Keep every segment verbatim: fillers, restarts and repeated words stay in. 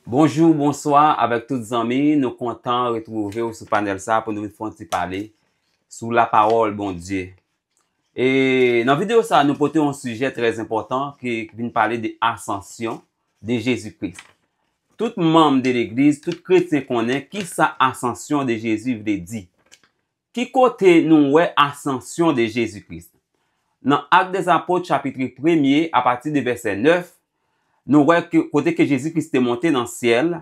Bonjou, bonswa avèk tout zanmi. Nou kontan retwouve w sou panèl sa pou nou vin fè yon ti pale sou lapawòl Bondye. E nan videyo sa, nou pote yon sijè trè enpòtan ki vin pale de asansyon de Jezi Kris. Tout manm de legliz, tout kretyen konnen kisa asansyon de Jezi vle di. Ki kote nou wè asansyon de Jezi Kris? Nan Actes des Apôtres, chapit premye, apati de vèsè nèf, nou wè ke, kote ke Jezi Kris te monte nan syèl,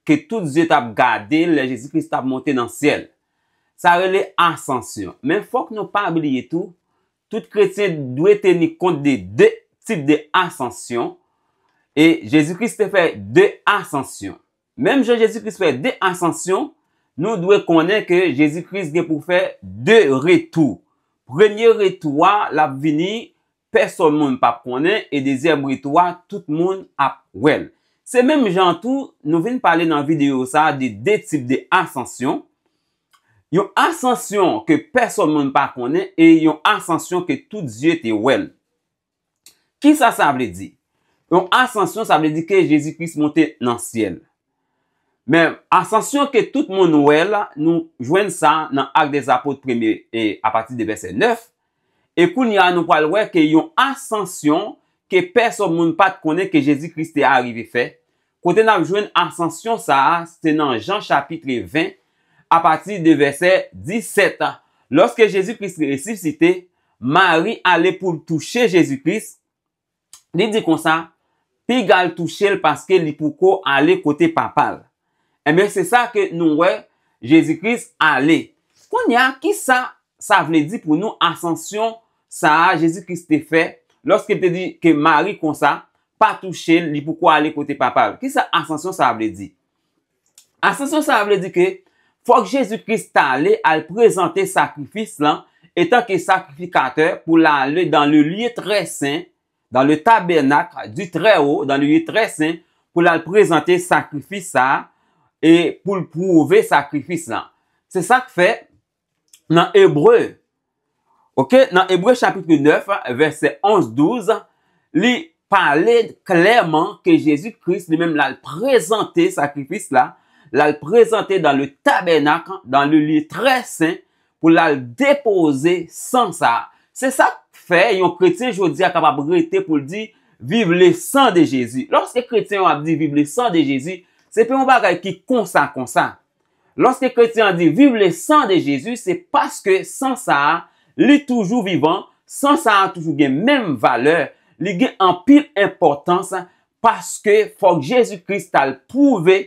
ke tout zye t ap gade l lè Jezi Kris t ap monte nan syèl. Sa rele asansyon. Men fòk nou pa bliye tou, tout kretyen dwe teni kont de de tip de asansyon, e Jezi Kris te fè de asansyon. Menm jan Jezi Kris fè de asansyon, nou dwe konnen ke Jezi Kris gen pou fè de retou. Premye retou a, l ap vini, pèsòn moun p ap konnen, e dezyèm retou a, tout moun ap wè l. Se menm jan tou, nou vin pale nan videyo sa a de de tip de asansyon. Yon asansyon ke pèsòn moun pa konnen e yon asansyon ke tout zye te wè l. Kisa sa vle di? Yon asansyon, sa vle di ke Jezi Kris monte nan syèl. Men, asansyon ke tout moun wè la, nou jwenn sa nan Actes des Apôtres premye, e apati de vèsè nèf. E kounye a, nou pral wè ke yon asansyon ke pèsòn moun pa t konnen ke Jezi Kris te arive fè. Kote n ap jwenn asansyon sa a, se nan Jan chapit ven, apati de vèsè disèt. Lòske Jezi Kris resisite, Mari ale pou l touche Jezi Kris. Li di konsa, piga l touche l paske li poko ale kote Papa l. Ebyen, se sa ke nou wè, Jezi Kris ale. Kounye a, kisa sa vle di pou nou asansyon sa a Jezi Kris te fè lòske l te di ke Mari konsa, pa touche l, li poko ale kote Papa l? Kisa asansyon sa a vle di? Asansyon sa a vle di ke fòk Jezi Kris t ale al prezante sakrifis lan etanke sakrifikatè pou l ale dans le lieu très saint, dans le tabernacle du Très-Haut, dans le lieu très saint, pou l al prezante sakrifis sa a e pou l pwouve sakrifis lan. Se sa k fè nan Ebre, oke, nan Ebre chapit nèf, vèsè onz, douz, li pale klèman ke Jezi Kris li menm l al prezante sakrifis la, l al prezante dans le tabernacle, dans le lieu très saint, pou l al depoze san sa a. Se sa k fè yon kretyen jodi a kapab rete pou l di, vive le sang de Jésus. Lòske kretyen yo ap di vive le sang de Jésus, se pa yon bagay ki konsa konsa. Lòske kretyen an di vive le sang de Jésus, se paske san sa a, li toujou vivan, san sa a toujou gen menm valè, li gen anpil enpòtans, paske fòk Jezi Kris t al pwouve,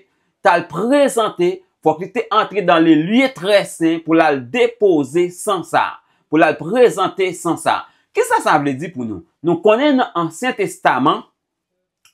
t al prezante, fòk li te antre dans le lieu très saint pou l al depoze san sa a, pou l al prezante san sa a. Kisa sa vle di pou nou? Nou konnen nan Ansyen Testaman,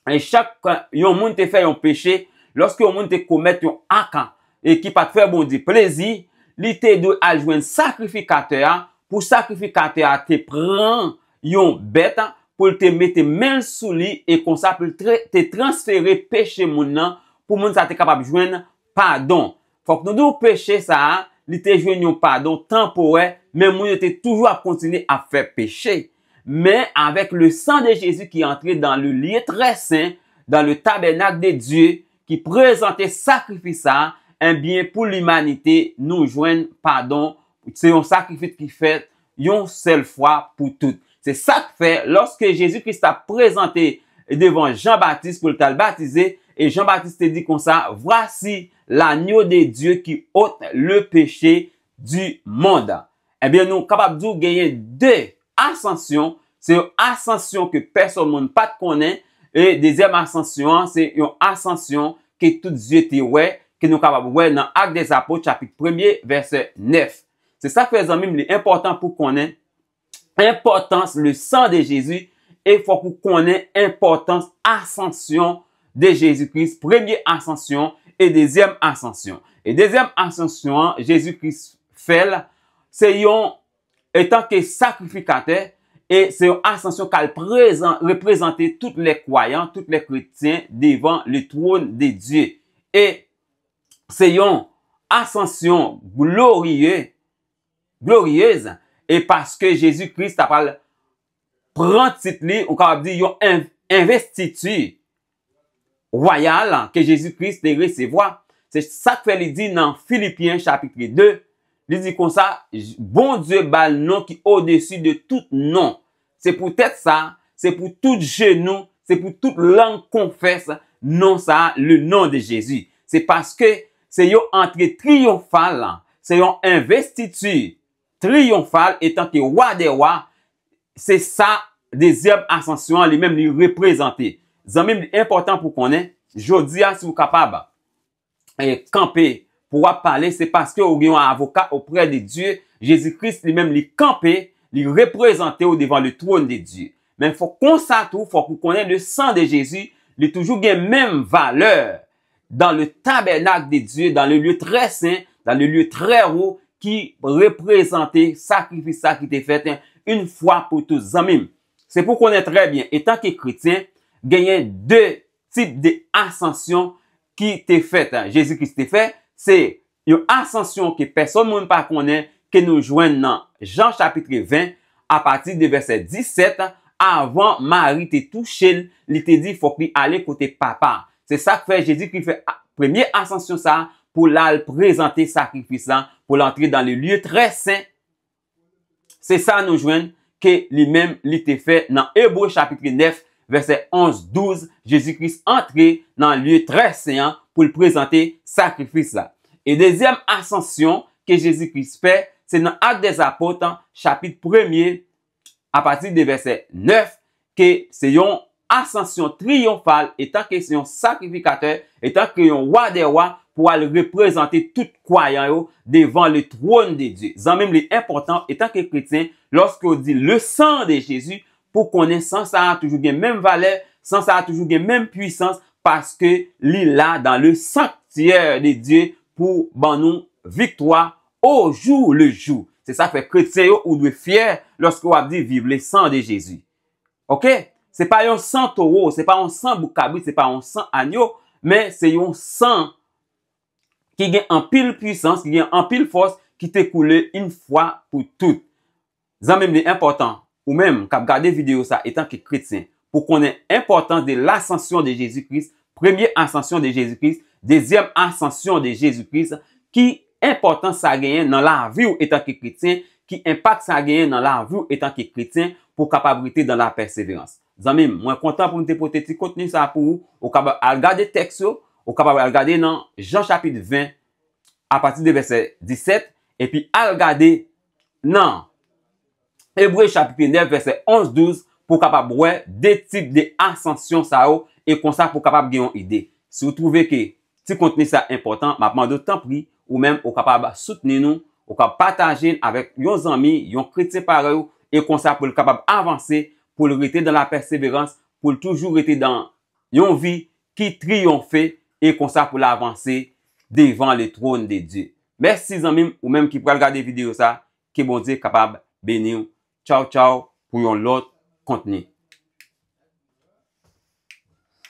e chak yon moun te fè yon peche, lòske yon moun te komèt yon ak e ki pa t fè Bondye plezi, li te dwe al jwenn sakrifikatè a, pou sakrifikatè a te pran yon bèt pou l te mete men l sou li e konsa pou l tre- te transfere peche moun nan, pou moun sa te kapab jwenn padon. Fòk nou di w peche sa a, li te jwenn yon padon tanporè, men moun yo te toujou ap kontinye ap fè peche. Men avèk le sang de Jésus ki antre dans le lieu très saint, dans le tabernacle de Dieu, ki prezante sakrifis sa a, ebyen, pou limanite, nou jwenn padon. Se yon sakrifis ki fèt yon sèl fwa pou tout. Se sa k fè, lòske Jezi Kris t ap prezante devan Jan Batis pou l t al batize, e Jan Batis te di konsa, voici l'agneau de Dieu qui ôte le péché du monde. Ebyen, nou kapab di w genyen de asansyon. Se yon asansyon ke pèsòn moun pa t konnen. E dezyèm asansyon an, se yon asansyon ke tout zye te wè, ke nou kapab wè nan Actes des Apôtres, chapit premye, vèsè nèf. Se sa k fè, zanmi m, li enpòtan pou konnen enpòtans le sang de Jésus, e fòk ou konnen enpòtans asansyon de Jezi Kris, premye asansyon e dezyèm asansyon. E dezyèm asansyon an, Jezi Kris fè l, se yon, etanke sakrifikatè, e se yon asansyon k al prezan- reprezante tout lè kwayan, tout lè kretyen devan le trône de Dieu. E se yon asansyon gloriye, gloriyez, e paske Jezi Kris ta pral pran tit li, ou kapab di yon en- envestiti, wayal ke Jezi Kris te resevwa. Se sa k fè li di nan Filipyen chapit de, li di konsa, Bondye ba l non ki odesi de tout non. Se poutèt sa, se pou tout jenou, se pou tout lang konfès non sa, le nom de Jésus. Se paske se yon antre triyonfal, se yon envestiti triyonfal etanke wa dè wa, se sa dezyèm asansyon an li menm li reprezante. Zanmi m, li enpòtan pou konnen, jodi a, si w kapab e, kanpe pou w ap pale, se paske w gen yon avoka oprè de Dye. Jezi Kris li menm li kanpe, li reprezante w devan le trône de Dieu. Men fòk konsa tou, fòk ou konnen le sang de Jésus, li toujou gen menm valè dans le tabernacle de Dieu, dans le lieu très saint, dans le lieu très haut, ki reprezante sakrifis sa ki te fèt yon fwa pou tout. Zanmi m, se pou konnen trè byen, etanke kretyen, genyen de tip de asansyon ki te fèt, Jezi Kris te fè, se yon asansyon ke pèsonn moun pa konnen, ke nou jwenn nan Jan chapit ven, apati de vèsè disèt, avan Mari te touche l, li te di fòk li ale kote Papa. Se sa k fè Jezi Kris fè a-, premye asansyon sa a pou l al prezante sakrifis la, pou l antre dans le lieu très saint. Se sa nou jwenn ke li menm li te fè nan Ebre chapit nèf, vèsè onz, douz, Jezi Kris antre nan lye trè sen an pou l prezante sakrifis la. E dezyèm asansyon ke Jezi Kris fè, se nan Actes des Apôtres, chapit premye, apati de vèsè nèf, ke se yon asansyon triyonfal, etanke se yon sakrifikatè, etanke yon wa dè wa, pou al reprezante tout kwayan yo devan le trône de Dieu. Zanmi m, li enpòtan, etanke kretyen, lòske w di le sang de Jésus, pou konnen san sa a toujou gen menm valè, san sa a toujou gen menm pwisans, paske li la dans le sanctuaire de Dieu pou ban nou viktwa au jour le jour. Se sa fè kretyen yo, ou dwe fyè lòske w ap di vive le sang de Jésus. Oke? Se pa yon san towo, se pa yon san bouk kabrit, se pa yon san anyo, men se yon san ki gen anpil pwisans, ki gen anpil fòs, ki te koule yon fwa pou tout. Zanmi m, li enpòtan, ou menm k ap gade videyo sa etanke kretyen, pou konnen enpòtans de l'ascension de Jésus-Christ, premye asansyon de Jezi Kris, dezyèm asansyon de Jezi Kris, ki enpòtans sa genyen nan lavi w etanke kretyen, ki enpak sa genyen nan lavi w etanke kretyen, pou w kapab rete dans la persévérance. Zanmi m, mwen kontan pou m te pote ti kontni sa pou ou. Ou kapab al gade tèks yo, ou kapab al gade nan Jan chapit ven, apati de vèsè disèt, epi al gade nan Ebre chapit nèf, vèsè onz, douz, pou w kapab wè de tip de asansyon sa yo, e konsa pou w kapab gen yon ide. Si w twouve ke ti kontni sa enpòtan, m ap mande w tanpri, ou menm, ou kapab soutni nou, ou kapab pataje l avèk yon zanmi, yon kretyen parèy ou, e konsa pou l kapab avanse, pou l rete dans la persévérance, pou l toujou rete dans yon vi ki triyonfe, e konsa pou l avanse devan le trône de Dieu. Mèsi zanmi m, ou menm ki pral gade videyo sa, ke Bondye kapab beni w. Tchaw, tchaw, pou yon lòt kontni.